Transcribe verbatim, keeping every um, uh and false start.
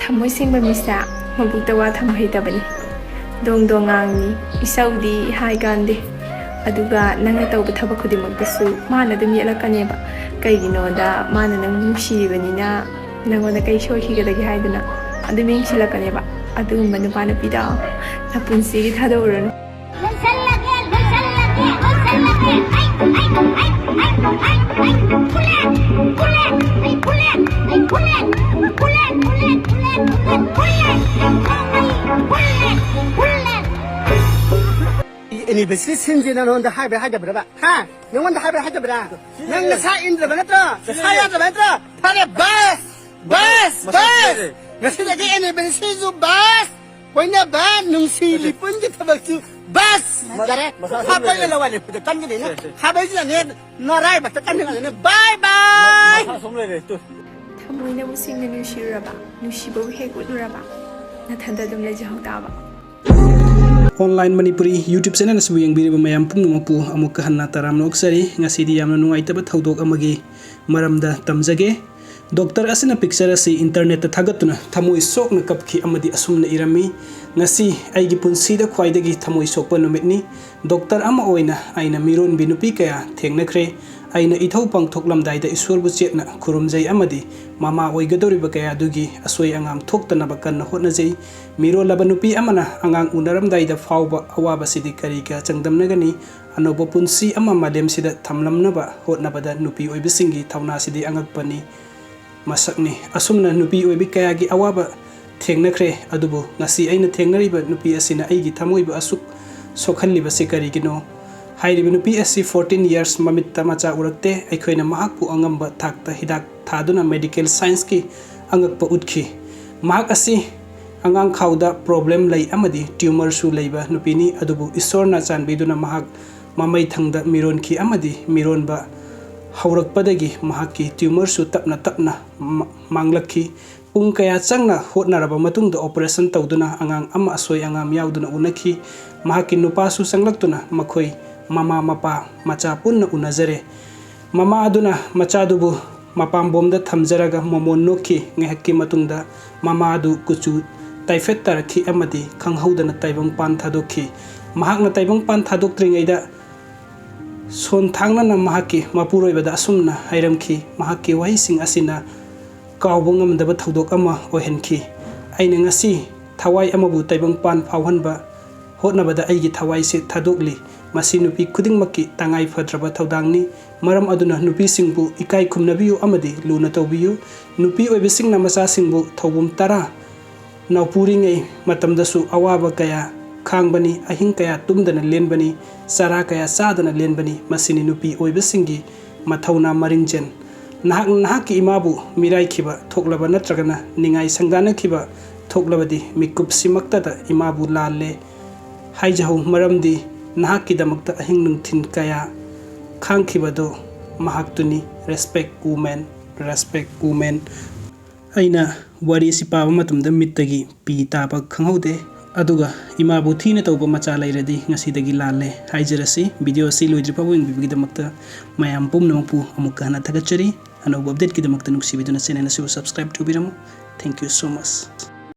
ꯊꯃꯣꯏ ꯁꯦꯡꯕ ꯃꯤꯁꯦ ꯃꯕꯨꯛꯇ ꯋꯥ ꯊꯝꯕ ꯍꯩꯇꯕꯅꯤ꯫ ꯗꯣꯡ ꯗꯣꯡ ꯉꯥꯡꯅꯤ, ꯏꯁꯧꯗꯤ ꯍꯥꯏ ꯀꯥꯟꯗꯦ꯫ ꯑꯗꯨꯒ ꯅꯪꯅ ꯇꯧꯕ ꯊꯕꯛ ꯈꯨꯗꯤꯡꯃꯛꯇꯁꯨ ꯃꯥꯅ ꯑꯗꯨꯝ ꯌꯦꯠꯂꯛꯀꯅꯦꯕ꯫ ꯀꯩꯒꯤꯅꯣꯗ ꯃꯥꯅ ꯅꯪ ꯅꯨꯡꯁꯤꯔꯤꯕꯅꯤꯅ ꯅꯪꯉꯣꯟꯗ ꯀꯩ ꯁꯣꯏꯈꯤꯒꯗꯒꯦ ꯍꯥꯏꯗꯨꯅ ꯑꯗꯨꯝ ꯌꯦꯡꯁꯤꯜꯂꯛꯀꯅꯦꯕ꯫ ꯑꯗꯨꯒꯨꯝꯕ ꯅꯨꯄꯥ ꯅꯨꯄꯤꯗꯣ ꯅꯄꯨꯟꯁꯤꯒꯤ ꯊꯥꯗꯣꯛꯎꯔꯅꯨ꯫ ꯂꯣꯏꯁꯜꯂꯒꯦ, ꯂꯣꯏꯁꯜꯂꯒꯦ, ꯂꯣꯏꯁꯜꯂꯒꯦ꯫ ꯑꯩ, ꯑꯩ, ꯑꯩ, ꯄꯨꯂꯦꯠ, ꯄꯨꯂꯦꯠ, ꯑꯩ ꯄꯨꯂꯦꯠ, ꯄꯨꯂꯦꯠ, ꯄꯨꯂꯦꯠ, ꯄꯨꯂꯦꯠ, ꯄꯨꯂꯦꯠ, ꯄꯨꯂꯦꯠ꯫ ꯑꯦꯅꯤꯚꯔꯁꯔꯤ ꯁꯤꯟꯁꯦ ꯅꯉꯣꯟꯗ ꯍꯥꯏꯕ꯭ꯔꯥ ꯍꯥꯏꯗꯕ꯭ꯔꯕ? ꯍꯥ? ꯅꯉꯣꯟꯗ ꯍꯥꯏꯕ꯭ꯔꯥ ꯍꯥꯏꯗꯕ꯭ꯔꯥ? ꯅꯪ ꯅꯁꯥ ꯏꯟꯗ꯭ꯔꯕ ꯅꯠꯇ꯭ꯔꯣ? ꯅꯁꯥ ꯌꯥꯗ꯭ꯔꯕ ꯅꯠꯇ꯭ꯔꯣ? ꯐꯔꯦ, ꯕꯁ! ꯕꯁ! ꯃꯁꯛ ꯕꯁ! ꯐꯖꯔꯦ꯫ ꯉꯁꯤꯗꯒꯤ ꯑꯦꯅꯤꯚꯔꯁꯔꯤꯁꯨ ꯕꯁ! ꯀꯣꯏꯅꯕ, ꯅꯨꯡꯁꯤ ꯂꯤꯄꯨꯟꯒꯤ ꯊꯕꯛꯁꯨ ꯕꯁ! ꯃꯁꯛ, ꯌꯥꯔꯦ! ꯃꯁꯛ ꯈꯥ ꯁꯣꯝ ꯄꯩꯅ ꯂꯩꯔꯦ꯫ ꯂꯋꯥꯏ ꯂꯦꯞꯄꯗ ꯀꯟꯒꯗꯣꯏꯅꯦ꯫ ꯁꯦ, ꯁꯦ꯫ ꯈꯥꯕꯩꯁꯤꯅꯅꯦ, ꯅꯔꯥꯏꯕꯛꯇ ꯀꯟꯒꯗꯣꯏꯅꯦ꯫ ꯕꯥꯏ ꯕꯥꯏ! ꯃꯁꯥ ꯁꯣꯝ ꯂꯩꯔꯦ, ꯇꯨ꯫ ꯊꯃꯣꯏꯅꯕꯨ ꯁꯦꯡꯅ ꯅꯨꯡꯁꯤꯔꯨꯔꯕ, ꯅꯨꯡꯁꯤꯕꯕꯨ ꯍꯦꯛ ꯎꯠꯂꯨꯔꯕ, ꯅꯊꯟꯗ ꯑꯗꯨꯝ ꯂꯩꯖꯍꯧ ꯇꯥꯕ꯫ Online Manipuri YouTube channel ꯑꯁꯤꯕꯨ ꯌꯦꯡꯕꯤꯔꯤꯕ ꯃꯌꯥꯝ ꯄꯨꯝꯅꯃꯛꯄꯨ ꯑꯃꯨꯛꯀ ꯍꯟꯅ ꯇꯔꯥꯝꯅ ꯑꯣꯛꯆꯔꯤ꯫ ꯉꯁꯤꯗꯤ ꯌꯥꯝꯅ ꯅꯨꯡꯉꯥꯏꯇꯕ ꯊꯧꯗꯣꯛ ꯑꯃꯒꯤ ꯃꯔꯝꯗ ꯇꯝꯖꯒꯦ꯫ ꯗꯣꯛꯇꯔ ꯑꯁꯤꯅ picture ꯑꯁꯤ internetꯇ ꯊꯥꯒꯠꯇꯨꯅ ꯊꯃꯣꯏ ꯁꯣꯛꯅ ꯀꯞꯈꯤ ꯑꯃꯗꯤ ꯑꯁꯨꯝꯅ ꯏꯔꯝꯃꯤ, "ꯉꯁꯤ ꯑꯩꯒꯤ ꯄꯨꯟꯁꯤꯗ ꯈ꯭ꯋꯥꯏꯗꯒꯤ ꯊꯃꯣꯏ ꯁꯣꯛꯄ ꯅꯨꯃꯤꯠꯅꯤ꯫ ꯗꯣꯛꯇꯔ ꯑꯃ ꯑꯣꯏꯅ ꯑꯩꯅ ꯃꯤꯔꯣꯟꯕꯤ ꯅꯨꯄꯤ ꯀꯌꯥ ꯊꯦꯡꯅꯈ꯭ꯔꯦ꯫ ꯑꯩꯅ ꯏꯊꯧ ꯄꯥꯡꯊꯣꯛꯂꯝꯗꯥꯏꯗ ꯏꯁꯣꯔꯕꯨ ꯆꯦꯠꯅ ꯈꯨꯔꯨꯝꯖꯩ ꯑꯃꯗꯤ ꯃꯃꯥ ꯑꯣꯏꯒꯗꯧꯔꯤꯕ ꯀꯌꯥꯗꯨꯒꯤ ꯑꯁꯣꯏ ꯑꯉꯥꯝ ꯊꯣꯛꯇꯅꯕ ꯀꯟꯅ ꯍꯣꯠꯅꯖꯩ꯫ ꯃꯤꯔꯣꯜꯂꯕ ꯅꯨꯄꯤ ꯑꯃꯅ ꯑꯉꯥꯡ ꯎꯅꯔꯝꯗꯥꯏꯗ ꯐꯥꯎꯕ ꯑꯋꯥꯕꯁꯤꯗꯤ ꯀꯔꯤꯒ ꯆꯥꯡꯗꯝꯅꯒꯅꯤ? ꯑꯅꯧꯕ ꯄꯨꯟꯁꯤ ꯑꯃ ꯃꯥꯂꯦꯝꯁꯤꯗ ꯊꯝꯂꯝꯅꯕ ꯍꯣꯠꯅꯕꯗ ꯅꯨꯄꯤ ꯑꯣꯏꯕꯁꯤꯡꯒꯤ ꯊꯧꯅꯥꯁꯤꯗꯤ ꯑꯉꯛꯄꯅꯤ꯫ ꯃꯁꯛꯅꯤ꯫ ꯑꯁꯨꯝꯅ ꯅꯨꯄꯤ ꯑꯣꯏꯕꯤ ꯀꯌꯥꯒꯤ ꯑꯋꯥꯕ ꯊꯦꯡꯅꯈ꯭ꯔꯦ, ꯑꯗꯨꯕꯨ ꯉꯁꯤ ꯑꯩꯅ ꯊꯦꯡꯅꯔꯤꯕ ꯅꯨꯄꯤ ꯑꯁꯤꯅ ꯑꯩꯒꯤ ꯊꯃꯣꯏꯕꯨ ꯑꯁꯨꯛ ꯁꯣꯛꯍꯜꯂꯤꯕꯁꯤ ꯀꯔꯤꯒꯤꯅꯣ?" ꯍꯥꯏꯔꯤꯕ ꯅꯨꯄꯤ ꯑꯁꯤ fourteen years ꯃꯃꯤꯠꯇ ꯃꯆꯥ ꯎꯔꯛꯇꯦ꯫ ꯑꯩꯈꯣꯏꯅ ꯃꯍꯥꯛꯄꯨ ꯑꯉꯝꯕ ꯊꯥꯛꯇ ꯍꯤꯗꯥꯛ ꯊꯥꯗꯨꯅ medical scienceꯀꯤ ꯑꯉꯛꯄ ꯎꯠꯈꯤ꯫ ꯃꯍꯥꯛ ꯑꯁꯤ ꯑꯉꯥꯡ ꯈꯥꯎꯗ problem ꯂꯩ ꯑꯃꯗꯤ tumorꯁꯨ ꯂꯩꯕ ꯅꯨꯄꯤꯅꯤ, ꯑꯗꯨꯕꯨ ꯏꯁꯣꯔꯅ ꯆꯥꯟꯕꯤꯗꯨꯅ ꯃꯍꯥꯛ ꯃꯃꯩ ꯊꯪꯗ ꯃꯤꯔꯣꯟꯈꯤ ꯑꯃꯗꯤ ꯃꯤꯔꯣꯟꯕ ꯍꯧꯔꯛꯄꯗꯒꯤ ꯃꯍꯥꯛꯀꯤ tumorꯁꯨ ꯇꯞꯅ ꯇꯞꯅ ꯃ-, ꯃꯥꯡꯂꯛꯈꯤ꯫ ꯄꯨꯡ ꯀꯌꯥ ꯆꯪꯅ ꯍꯣꯠꯅꯔꯕ ꯃꯇꯨꯡꯗ operation ꯇꯧꯗꯨꯅ ꯑꯉꯥꯡ ꯑꯃ ꯑꯁꯣꯏ ꯑꯉꯥꯝ ꯌꯥꯎꯗꯅ ꯎꯅꯈꯤ꯫ ꯃꯍꯥꯛꯀꯤ ꯅꯨꯄꯥꯁꯨ ꯆꯪꯂꯛꯇꯨꯅ ꯃꯈꯣꯏ ꯃꯃꯥ ꯃꯄꯥ ꯃꯆꯥ ꯄꯨꯟꯅ ꯎꯅꯖꯔꯦ꯫ ꯃꯃꯥ ꯑꯗꯨꯅ ꯃꯆꯥꯗꯨꯕꯨ ꯃꯄꯥꯝꯕꯣꯝꯗ ꯊꯝꯖꯔꯒ ꯃꯃꯣꯟ ꯅꯣꯛꯈꯤ꯫ ꯉꯥꯏꯍꯥꯛꯀꯤ ꯃꯇꯨꯡꯗ ꯃꯃꯥ ꯑꯗꯨ ꯀꯨꯆꯨ ꯇꯥꯏꯐꯠ ꯇꯥꯔꯛꯈꯤ ꯑꯃꯗꯤ ꯈꯪꯍꯧꯗꯅ ꯇꯥꯏꯕꯪꯄꯥꯟ ꯊꯥꯗꯣꯛꯈꯤ꯫ ꯃꯍꯥꯛꯅ ꯇꯥꯏꯕꯪꯄꯥꯟ ꯊꯥꯗꯣꯛꯇ꯭ꯔꯤꯉꯩꯗ ꯁꯣꯟ ꯊꯥꯡꯅꯅ ꯃꯍꯥꯛꯀꯤ ꯃꯄꯨꯔꯣꯏꯕꯗ ꯑꯁꯨꯝꯅ ꯍꯥꯏꯔꯝꯈꯤ꯫ ꯃꯍꯥꯛꯀꯤ ꯋꯥꯍꯩꯁꯤꯡ ꯑꯁꯤꯅ ꯀꯥꯎꯕ ꯉꯝꯗꯕ ꯊꯧꯗꯣꯛ ꯑꯃ ꯑꯣꯏꯍꯟꯈꯤ꯫ "ꯑꯩꯅ ꯉꯁꯤ ꯊꯋꯥꯏ ꯑꯃꯕꯨ ꯇꯥꯏꯕꯪꯄꯥꯟ ꯐꯥꯎꯍꯟꯕ ꯍꯣꯠꯅꯕꯗ ꯑꯩꯒꯤ ꯊꯋꯥꯏꯁꯦ ꯊꯥꯗꯣꯛꯂꯤ꯫ ꯃꯁꯤ ꯅꯨꯄꯤ ꯈꯨꯗꯤꯡꯃꯛꯀꯤ ꯇꯉꯥꯏ ꯐꯗ꯭ꯔꯕ ꯊꯧꯗꯥꯡꯅꯤ꯫ ꯃꯔꯝ ꯑꯗꯨꯅ ꯅꯨꯄꯤꯁꯤꯡꯕꯨ ꯏꯀꯥꯏ ꯈꯨꯝꯅꯕꯤꯌꯨ ꯑꯃꯗꯤ ꯂꯨꯅ ꯇꯧꯕꯤꯌꯨ꯫ ꯅꯨꯄꯤ ꯑꯣꯏꯕꯁꯤꯡꯅ ꯃꯆꯥꯁꯤꯡꯕꯨ ꯊꯧꯕꯨꯝ ꯇꯔꯥ ꯅꯥꯎꯄꯨꯔꯤꯉꯩ ꯃꯇꯝꯗꯁꯨ ꯑꯋꯥꯕ ꯀꯌꯥ ꯈꯥꯡꯕꯅꯤ, ꯑꯍꯤꯡ ꯀꯌꯥ ꯇꯨꯝꯗꯅ ꯂꯦꯟꯕꯅꯤ, ꯆꯔꯥ ꯀꯌꯥ ꯆꯥꯗꯅ ꯂꯦꯟꯕꯅꯤ꯫ ꯃꯁꯤꯅꯤ ꯅꯨꯄꯤ ꯑꯣꯏꯕꯁꯤꯡꯒꯤ ꯃꯊꯧꯅꯥ ꯃꯔꯤꯡꯖꯦꯜ꯫ ꯅꯍꯥꯛꯅ ꯅꯍꯥꯛꯀꯤ ꯏꯃꯥꯕꯨ ꯃꯤꯔꯥꯏꯈꯤꯕ ꯊꯣꯛꯂꯕ ꯅꯠꯇ꯭ꯔꯒꯅ ꯅꯤꯡꯉꯥꯏ ꯁꯪꯗꯥꯅꯈꯤꯕ ꯊꯣꯛꯂꯕꯗꯤ ꯃꯤꯀꯨꯞꯁꯤꯃꯛꯇꯗ ꯏꯃꯥꯕꯨ ꯂꯥꯜꯂꯦ ꯍꯥꯏꯖꯍꯧ, ꯃꯔꯝꯗꯤ ꯅꯍꯥꯛꯀꯤꯗꯃꯛꯇ ꯑꯍꯤꯡ ꯅꯨꯡꯊꯤꯜ ꯀꯌꯥ ꯈꯥꯡꯈꯤꯕꯗꯨ ꯃꯍꯥꯛꯇꯨꯅꯤ꯫ Respect women, respect women." ꯑꯩꯅ ꯋꯥꯔꯤ ꯑꯁꯤ ꯄꯥꯕ ꯃꯇꯝꯗ ꯃꯤꯠꯇꯒꯤ ꯄꯤ ꯇꯥꯕ ꯈꯪꯍꯧꯗꯦ꯫ ꯑꯗꯨꯒ ꯏꯃꯥꯕꯨ ꯊꯤꯅ ꯇꯧꯕ ꯃꯆꯥ ꯂꯩꯔꯗꯤ ꯉꯁꯤꯗꯒꯤ ꯂꯥꯜꯂꯦ ꯍꯥꯏꯖꯔꯁꯤ꯫ ꯚꯤꯗꯤꯑꯣ ꯑꯁꯤ ꯂꯣꯏꯗ꯭ꯔꯤ ꯐꯥꯎꯕ ꯌꯦꯡꯕꯤꯕꯒꯤꯗꯃꯛꯇ ꯃꯌꯥꯝ ꯄꯨꯝꯅꯃꯛꯄꯨ ꯑꯃꯨꯛꯀ ꯍꯟꯅ ꯊꯥꯒꯠꯆꯔꯤ꯫ ꯑꯅꯧꯕ ꯑꯞꯗꯦꯠꯀꯤꯗꯃꯛꯇ ꯅꯨꯡꯁꯤꯕꯤꯗꯨꯅ ꯆꯦꯅꯦꯜ ꯑꯁꯤꯕꯨ subscribe ꯇꯧꯕꯤꯔꯝꯃꯨ꯫ Thank you so much꯫